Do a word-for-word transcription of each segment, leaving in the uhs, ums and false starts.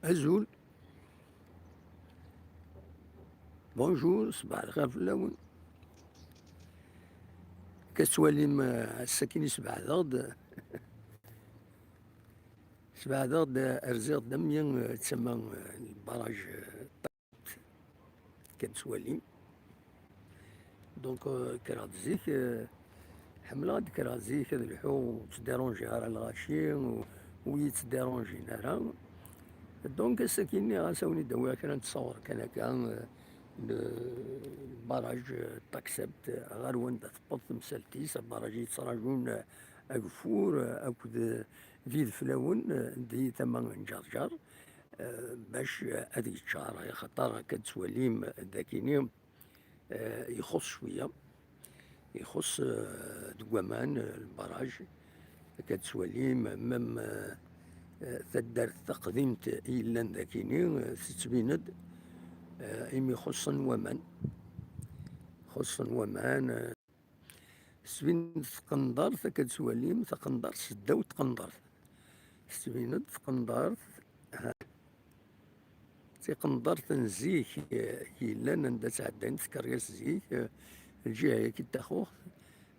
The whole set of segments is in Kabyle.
Azul. Bonjour, ṣbaḥ lxir fell-awen. Akka tettwalim, eh, ass-akin i sbeɛdeɣ-d. Sbeɛdeɣ-d, eh, rziɣ-d am yan, eh, tama, eh, lbaraj, eh, kan tettwalim. Donc, euh, kkreɣ-d zik, euh, ḥemmleɣ ad kkreɣ zik, ad lḥuɣ, ur ttdiranjiɣ ara lɣaci, u-, ur yi-ttdiranjin ara. Donc, ass-agi nniɣ-as, ad wen-id-awiɣ kra n ttṣawer kan akka, euh, le, le barrage, euh, Taksebt, euh, ɣer wanda tewweḍ temsalt-is, abarrage yettrajun, euh, ageffur, euh, akked, euh, d ideflawen, euh, di tama n Ǧerǧer, euh, bac, euh, ad yeččar, axaṭer akka d-ttwalim d akini, euh, ixuṣ cwiya. Ixuṣ, euh, deg waman, euh, lbaraj. Akka d-ttwalim, même, euh, euh, taddart taqdimt i yellan d akini, euh, tettbin-d, euh, imi xuṣṣen waman. Xuṣṣen waman, euh, tettbin-d tqendart, akka d-ttwalim, taqendart seddaw tqendart. Tettbin-d tqendart, ha, tiqendart n zik, eh, yellan anda ttɛeddayent tkeryas zik, eh, lǧiha-agi n Taxuxt,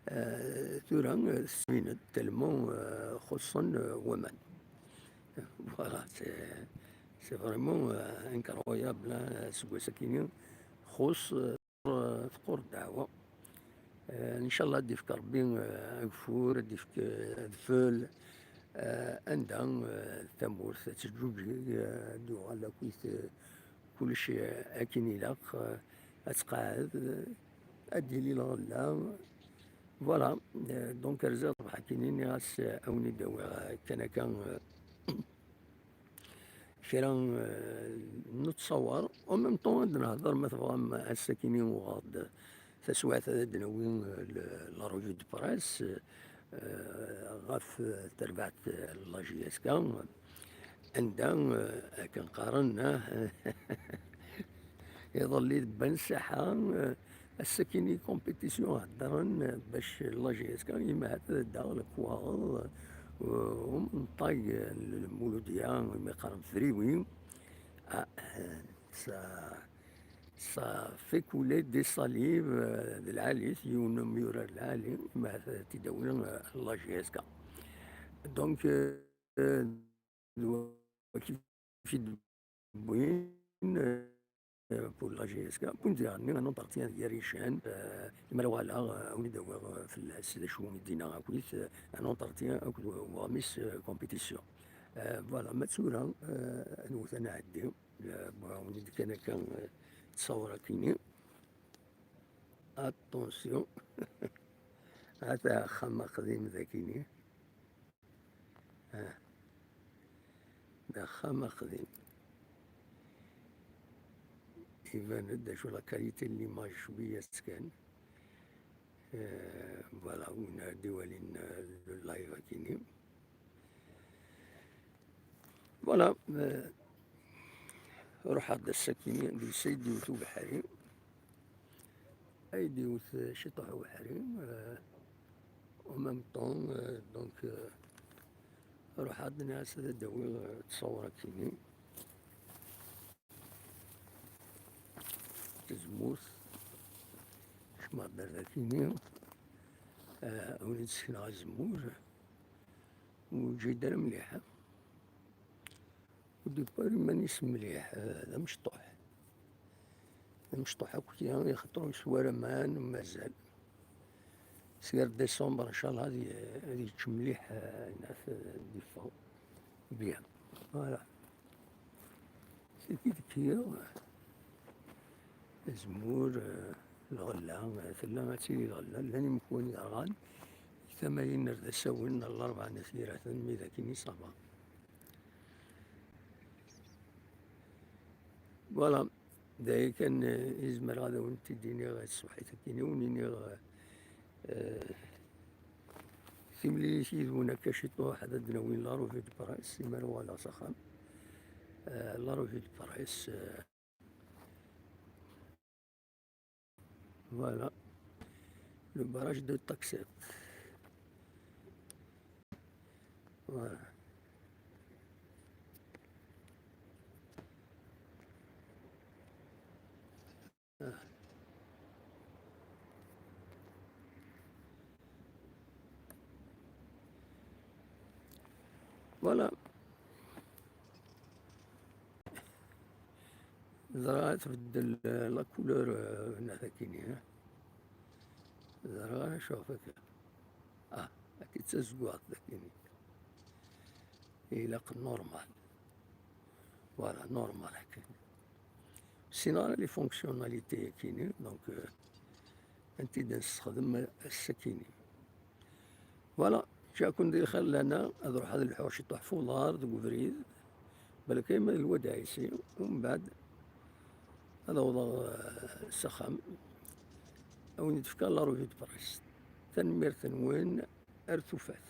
eh, tura, eh, tettbin-d tellement, eh, xuṣṣen, eh, waman. Voilà, c'est, c'est vraiment, eh, incroyable, hein, aseggas-agi xuṣṣ, eh, teqqur ddeɛwa. Eh, ncallah ad d-ifk Rebbi, eh, ageffur, ad d-ifk, eh, adfel, eh, anda, eh, tamurt ad teǧǧuǧeg, eh, ad d-yuɣal akkit, eh, kullec, eh, akken ilaq, eh, ad tqeɛɛed, eh, ad d-tili lɣella. Voilà, eh, donc rziɣ ṣṣbeḥ akkin-nni, nniɣ-as, eh, ad wen-id-awiɣ, eh, kan akka, eh, kra, eh, n utsawar. En même temps, ad nehder, ma tebɣam, ass-akini uɣeɣ-d taswiɛt ad d-nawi, eh, le, la revue de presse, eh, ɣef, eh, terbaɛt, eh, n la J S K, anda, eh, akken qqaren, eh, iḍelli d Ben Saḥa, eh, ass-akini compétition heddren, eh, bac la J S K, imi ahat ad daɣ lekwaɣeḍ, eh, umenṭag n lmuludya, imi qqaren friwi. Ah, eh, ça, ça fait couler des salives, eh, d lɛali, yiwen n umyurar lɛali, imi ahat ad t-id-awi, eh, la J S K. Donc, eh, d waki i d-wwin, eh, pour la J S K. Wwin-d diɣenni un entretien d Yarican, eh, lemmer uɣaleɣ, eh, ad wen-id-awiɣ, eh, fell-as d acu i d-yenna akkit, eh, un entretien akked uɣmis, eh, compétition. Eh, voilà, ma d tura, eh, ad nwet ad nɛeddi. Eh, bɣiɣ ad wen-id-kan akka, eh, ttṣawar akkin-nni. Attention. Ata axxam aqdim dagi-nni. Ah. D axxam aqdim. Iban-d acu la qualité n l'image cwiya kan. Eh, voilà, win ara d-iwalin, eh, le live akkin-nni. Voilà, eh, ruḥeɣ-d ass-akkin, deg-s ay d-iwet ubeḥri. Ay d-iwet, eh, ciṭuḥ ubeḥri, eh, en même temps, eh, donc, eh, ruḥeɣ-d nniɣ-as ad d-awiɣ, eh, ttṣawar akkin-nni. Tazemmurt. Kecmeɣ-d ar dagi-nni. Eh, win i d-sekneɣ azemmur. Ur yeǧǧi-d ara mliḥ. Au départ, iman-is mliḥ, eh, d amecṭuḥ. D amecṭuḥ akk ya, ixeṭṭer ur yeswi ara aman, mazal. Seg ar décembre, ncallah, ad y-, ad yečč mliḥ, eh, ad d-iffeɣ. Bien. Voilà. Saki d-kkiɣ. Azemmur, eh, lɣella, eh, tella ad tili lɣella. Llan imekwan yerɣan. Tamayin ar d asawen, n Larebɛa n At Yiraten, mi d akin i ṣaba. Voilà, d aya kan, eh, i zemreɣ ad awen-t-id-iniɣ tṣebḥit akkin i wen-iniɣ, eh, timlilit yid-wen akka ciṭuḥ, ad d-nawi la revue de presse, imi ara uɣaleɣ s axxam. Eh, la revue de presse, eh, Voilà. Le barrage de Taksebt. Voilà. Voilà. Dɣa tbeddel la couleur, euh, n takini, hein. Dɣa acu akka? Ah, akka d tazeggaɣt takini. Ilaq normal. Voilà, normal akka. Sinon, les fonctionnalités akini, donc, euh, anti d nessexdem ass-akini. Voilà, ǧǧiɣ-ken di lxir lana, ad ruḥeɣ ad lḥuɣ ciṭuḥ f uḍar deg ubrid, balak ma d lwad Ɛisi, u mbeɛd ad awḍeɣ, eh, s axxam. Ad wen-d-fkeɣ la revue de presse. Tanemmirt-nwen, ar tufat.